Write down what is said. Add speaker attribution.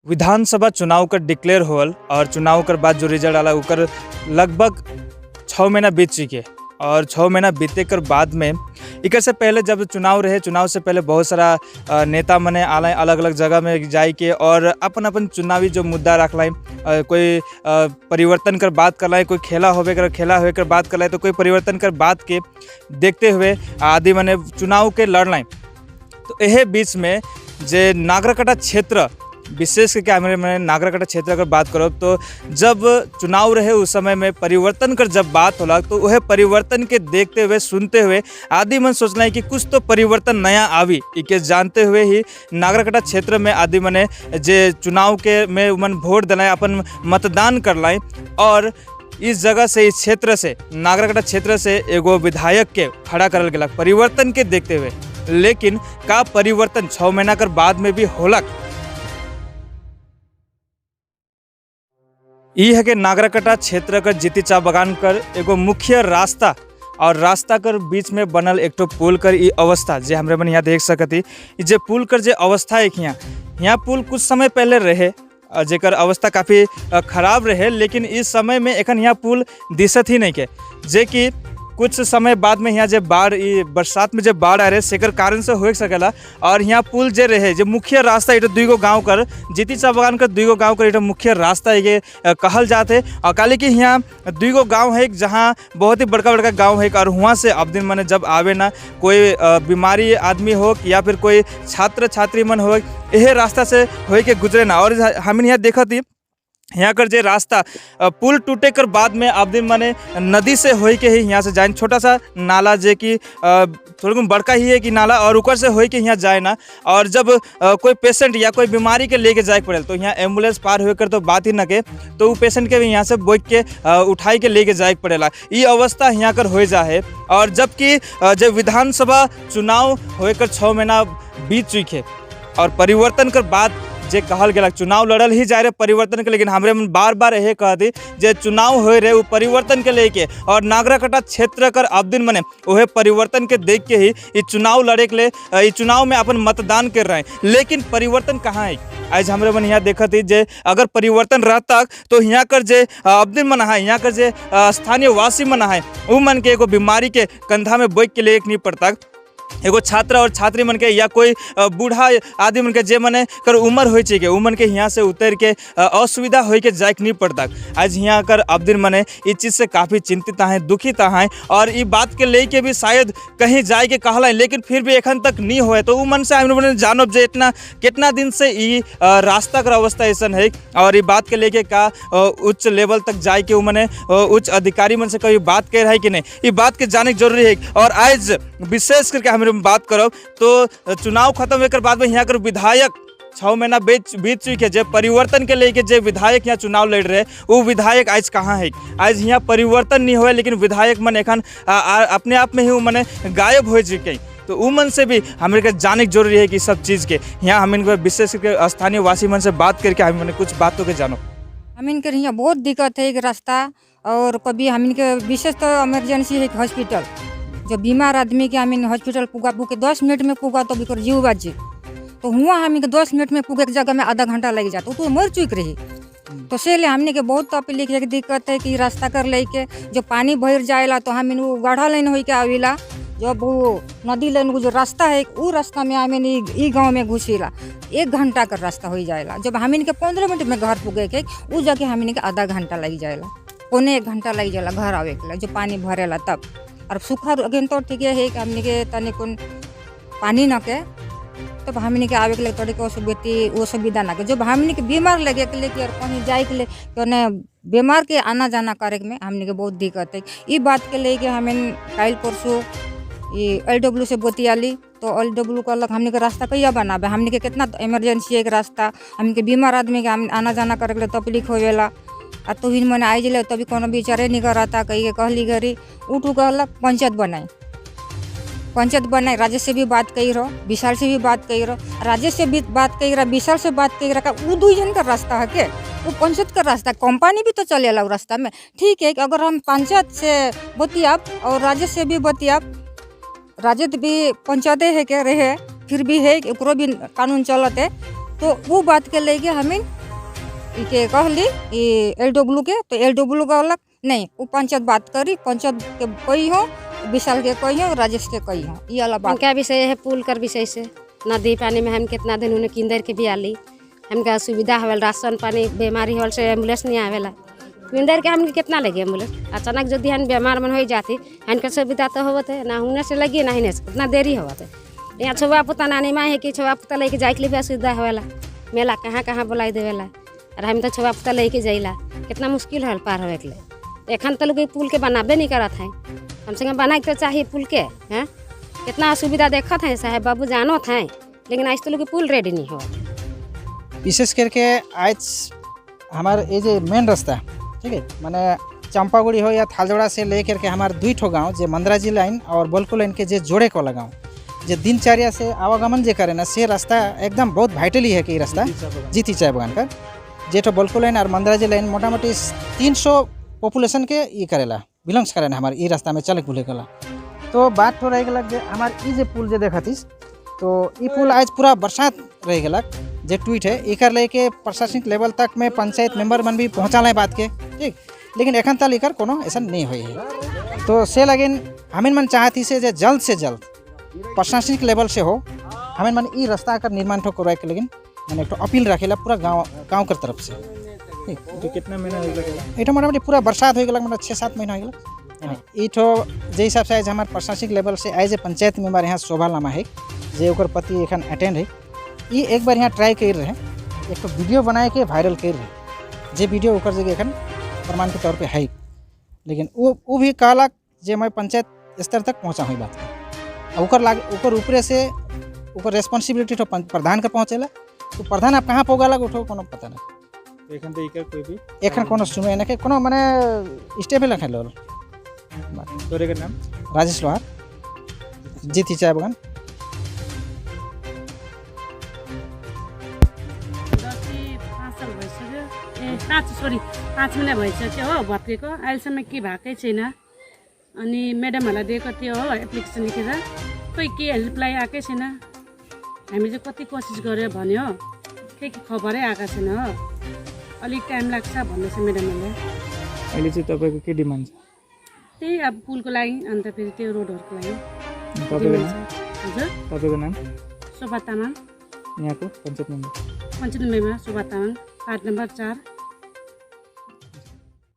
Speaker 1: विधानसभा चुनाव कर declare whole और चुनाव कर बाद जो रिजल्ट आला, उकर लगभग 6 महीना बीत चुके और 6 महीना बीते कर बाद में, इकर से पहले जब चुनाव रहे, चुनाव से पहले बहुत सारा नेता मने आला, अलग अलग जगह में जाए के और अपन अपन चुनावी जो मुद्दा रखलाई। कोई परिवर्तन कर बात कर कोई खेला होवे कर, खेला होवे कर बात कर, तो कोई परिवर्तन कर बात के देखते हुए आदि मने चुनाव के लड़लाई। तो यह बीच में जे नागरकटा क्षेत्र, विशेष करके हमारे मैंने नागरकटा क्षेत्र अगर बात करो, तो जब चुनाव रहे, उस समय में परिवर्तन कर जब बात होला, तो वह परिवर्तन के देखते हुए, सुनते हुए आदि मन सोचना है कि कुछ तो परिवर्तन नया आवी। इके जानते हुए ही नागरकटा क्षेत्र में आदि मने जे चुनाव के में मन वोट दिलाए, अपन मतदान कर लाए और इस जगह से, इस क्षेत्र से, नागरकटा क्षेत्र से एगो विधायक के खड़ा करल गेलक परिवर्तन के देखते हुए। लेकिन का परिवर्तन 6 महीना कर बाद में भी होलक? ई है कि नागरकटा क्षेत्र कर जीती चा बगान कर एगो मुख्य रास्ता और रास्ता कर बीच में बनल एक ठो पुल कर ई अवस्था जे हमरे मन यहाँ देख सकती। ई जे पुल कर जे अवस्था है, यहाँ यहाँ पुल कुछ समय पहले रहे जेकर अवस्था काफ़ी खराब रहे, लेकिन इस समय में एखन यहाँ पुल दिसत ही नहीं के, जे कि कुछ समय बाद में यहाँ जे बाढ़, ई बरसात में जे बाढ़ आ रहे, सेकर कारण से हो सकेला। और यहाँ पुल जे रहे, जे मुख्य रास्ता एठो दुईगो गांव कर, जीती चा बगान कर दुईगो गांव कर एठो मुख्य रास्ता ये कहल जाते और काले कि यहाँ दुईगो गांव है, जहाँ बहुत ही बड़का बड़का गांव है और वहाँ से अब दिन माने जब आवे ना कोई बीमारी आदमी हो या फिर कोई छात्र छात्री मन हो, यह रास्ता से हो के गुजरे ना। और हम यहाँ देखत ही यहाँ कर जे रास्ता पुल टूटे कर बाद में अब दिन माने नदी से होई के ही यहाँ से जाए। छोटा सा नाला जे कि थोड़ा बड़का ही है कि नाला और ऊपर से होई के यहाँ जाए ना। और जब कोई पेशेंट या कोई बीमारी के लेके जाए पड़े, तो यहाँ एम्बुलेंस पार होकर तो बात ही न के, तो वो पेशेंट के भी यहाँ से बोक के उठाई के लेके जाए पड़ेला। ये अवस्था यहाँ कर हो जा है। और जबकि जब विधानसभा चुनाव होकर 6 महीना बीत चुके और परिवर्तन कर बात जे कहल गेलक, चुनाव लड़ल ही जाए रहे परिवर्तन के, लेकिन हमरे मन बार बार यही कह दी जे चुनाव हो रहे वो परिवर्तन के लेके और नागराकटा क्षेत्र कर अब दिन मने वह परिवर्तन के देख के ही ये चुनाव लड़े के लिए ये चुनाव में अपन मतदान कर रहे हैं, लेकिन परिवर्तन कहाँ है? आज हमरे मन यहाँ देखत ही जे अगर परिवर्तन रहता तो यहाँ कर जे अब दिन मन है, यहाँ कर जे स्थानीय वासी मन है, उ मन के एगो बीमारी के कंधा में बोक के लिए नहीं पड़ता। एगो छात्र और छात्री मन के या कोई बूढ़ा आदमी मन के जे मने कर उम्र हो के उ मन के यहाँ से उतर के असुविधा हो के जाए के नहीं पड़ता। आज यहाँ कर अब दिन मने इस चीज़ से काफ़ी चिंतित हैं, दुखित हैं और ये बात के लेके भी शायद कहीं जाए के कहला, लेकिन फिर भी एखन तक नहीं होए। तो उ मन से हम लोगन जानब जे इतना कितना दिन से ई रास्ता कर अवस्था ऐसा है और ये बात के लेके का उच्च लेवल तक जाए के उ मने उच्च अधिकारी मन से कभी बात कर रहा है कि नहीं, ये बात के जाने के जरूरी है। और आज विशेष करके हम लोग बात करब तो चुनाव खत्म होकर बाद में यहाँ कर विधायक 6 महीना बीत बीत चुके, जे परिवर्तन के लेके जे विधायक यहाँ चुनाव लड़ रहे, वो विधायक आज कहाँ है? आज यहाँ परिवर्तन नहीं हुआ, लेकिन विधायक मन एखन अपने आप में ही वो मने गायब हो चुके। तो उ मन से भी हमें के जाने के जरूरी है कि सब चीज़ के यहाँ हम इनको विशेष करके स्थानीय वासी मन से बात करके हम मने कुछ बातों के जानो।
Speaker 2: हमिन के यहाँ बहुत दिक्कत है एक रास्ता और कभी हमिन के विशेष तो इमरजेंसी है हॉस्पिटल, जो बीमार आदमी के हमिन हॉस्पिटल पुगा पुके 10 मिनट में पुगा तो भी जीव बाजी, तो हुआ हमिन के 10 मिनट में पुगे के जगह में आधा घंटा लग जाता, तो मर चुक रही। तो से ले हमने के बहुत तकलीफ एक दिक्कत है कि रास्ता कर लेके जो पानी भर जाएला तो हमिन वो गाढ़ा लाइन हो के आवेला। जब वो नदी लाइन वो जो रास्ता है, वो रास्ता में हमिन ई गाँव में घुसीला, एक घंटा का रास्ता हो जाएला। जब हमिन के 15 मिनट में घर पुगे के, उ जाके हमिन के आधा घंटा लग जाएला, 0.75 घंटा लग जाला घर आवे के लिए, जो पानी भरेला तब। और सूखा अगेन तो ठीक है कि हमनी के तनी कुन पानी न के तब हमनी के आवे के लिए थोड़ी के असुविधा असुविधा ना के। जब हमनी के बीमार लगे के लेके और कहीं जाए के लिए कने बीमार के आना जाना करे में हमनी के बहुत दिक्कत है। ई बात के लेके हमें काल परसों ये एल डब्ल्यू से बतियाली, तो एल डब्ल्यू कहलक हमनी के रास्ता कहिया बनाबे? हमनी के कितना इमरजेंसी है एक रास्ता, हमनी के बीमार आदमी के हम आना जाना करे के लिए तकलीफ होवेला। आ तो भी मने आई जिले तभी कोनो विचारे नहीं कराता। कही के कहली घरी उठू कहलक पंचायत बनाई, पंचायत बनाई। राजेश से भी बात कही रहो, विशाल से भी बात कही रहो, राजेश से भी बात कही रहा, विशाल से बात कही रहा। का उ दुई जन का रास्ता है के वो पंचायत का रास्ता? कंपनी भी तो चलेला उ रास्ता में। ठीक है कि अगर हम पंचायत से बतियाब और राजेश से भी बतियाब, राजेश भी पंचायते है के रहे, फिर भी है कि ओकरो भी कानून चलत है। तो वो बात के लेके हमें के कहली एलडब्ल्यू के, तो एलडब्ल्यू कहलक नहीं वो पंचायत बात करी, पंचायत के कही हो, विशाल के कही हो, राजेश के कही हो, ये वाला बात।
Speaker 3: उनका विषय है पुल कर विषय से नदी पानी में हम कितना दिन उन्हें किंदर के भी आली, हमका असुविधा होल, राशन पानी बीमारी होल से एम्बुलेंस नहीं आवेला, किंदर के हमके कितना लगे एम्बुलेंस, अचानक यदि हम बीमार मन हो जाती हमके सुविधा तो होवत है ना, हुने से लगी ना हिने से, कितना देरी होवत है। यहाँ छुआ पुता नानी माँ है कि छुआ पुता लेके जाए के लिए भी असुविधा होवेला, मेला कहाँ कहाँ बुलाई देवेला, और हम तो छुआ पुता लेके जाइला कितना मुश्किल है पार होवे के लिए। एखन तो लोग पुल के बनाबे नहीं करत हैं, कम से कम बनाए के तो चाहिए पुल के, हैं कितना असुविधा देखत हैं साहेब बाबू जानत हैं, लेकिन आज तो लोग पुल रेडी नहीं हो।
Speaker 4: विशेष करके आज हमार ये जे मेन रास्ता ठीक है, माने चंपागुड़ी हो या थालजोड़ा से लेकर के हमार दुई ठो गाँव जे मंदराजी लाइन और बलको लाइन के जे जोड़े वाला गाँव जे दिनचर्या से आवागमन जे करे ना से रास्ता एकदम बहुत वाइटली है कि ये रास्ता जीती चाय बगान का जेठो बलको लाइन और मंदराजी लाइन मोटामोटी 300 पॉपुलेशन के ये करेला बिलोंग्स करे ना हमारे ये रास्ता में चले भूले कला। तो बात तो रह गया जे हमार ये जे पुल जे देखतीस तो ये पुल आज पूरा बरसात रह गया जे ट्वीट है एकर लेके प्रशासनिक लेवल तक में पंचायत मेंबर मन भी पहुँचा है बात के ठीक, लेकिन एखन तक एकर कोनो ऐसा नहीं हुई है। तो से लगिन हमें मन चाहती से जे जल्द से जल्द प्रशासनिक लेवल से हो हमें मन ई रास्ता का निर्माण ठो करवाए के लेकिन मैंने एक अपील रखेला पूरा गाँव गाँव के तरफ से। ठीक
Speaker 1: तो कितना महीना हो गया?
Speaker 4: एठो मोटामोटी पूरा बरसात हो गया, मतलब 6-7 महीना हो गया। एठो जे हिसाब से आज हमारे प्रशासनिक लेवल से आए जे पंचायत मेंबर यहाँ शोभा लामा है जे ओकर पति एखन अटेंड है, ये एक बार यहाँ ट्राई कर रहे एक तो वीडियो बनाए के वायरल कर रहे जे वीडियो ओकर जगह एखन प्रमाण के तौर पे है, लेकिन वो भी कहलक जे मैं पंचायत स्तर तक पहुँचा हुई बात के ओकर लाग ओकर ऊपरे से ओकर रेस्पॉन्सिबिलिटी तो प्रधान के पहुँचेला, तो प्रधान आप कहाँ पहुँचा उठो कोनो पता नहीं।
Speaker 1: एखन तो एकर कोई भी
Speaker 4: एखन कोनो सुनवाई नहीं कोनो माने स्टेप लखन लोल।
Speaker 1: तोरे के नाम?
Speaker 4: राजेश लोहार, जीती चाय बगान।
Speaker 5: 5 साल भइसक्यो, ए 5 महिना भइसक्यो हो भत्केको, अहिलेसम्म के भएकै छैन। अनि म्याडमहरूलाई दिएको थियो हो एप्लिकेसन लेखेर, खोइ के रिप्लाई आएकै छैन। हामी चाहिँ कति कोसिस गऱ्यो भन्यो, के के खबरै आएको छैन हो, अलिक टाइम लाग्छ भन्दैछ म्याडमहरूले।
Speaker 1: अहिले चाहिँ तपाईँको के डिमान्ड छ?
Speaker 5: त्यही अब पुलको लागि अन्त फेरि त्यो रोडहरूको लागि।
Speaker 1: तपाईँको नाम?
Speaker 5: हजुर,
Speaker 1: तपाईँको नाम?
Speaker 5: शोभा तामाङ।
Speaker 1: यहाँको panchayat member?
Speaker 5: Panchayat member Shobha Tamang, ward number 4।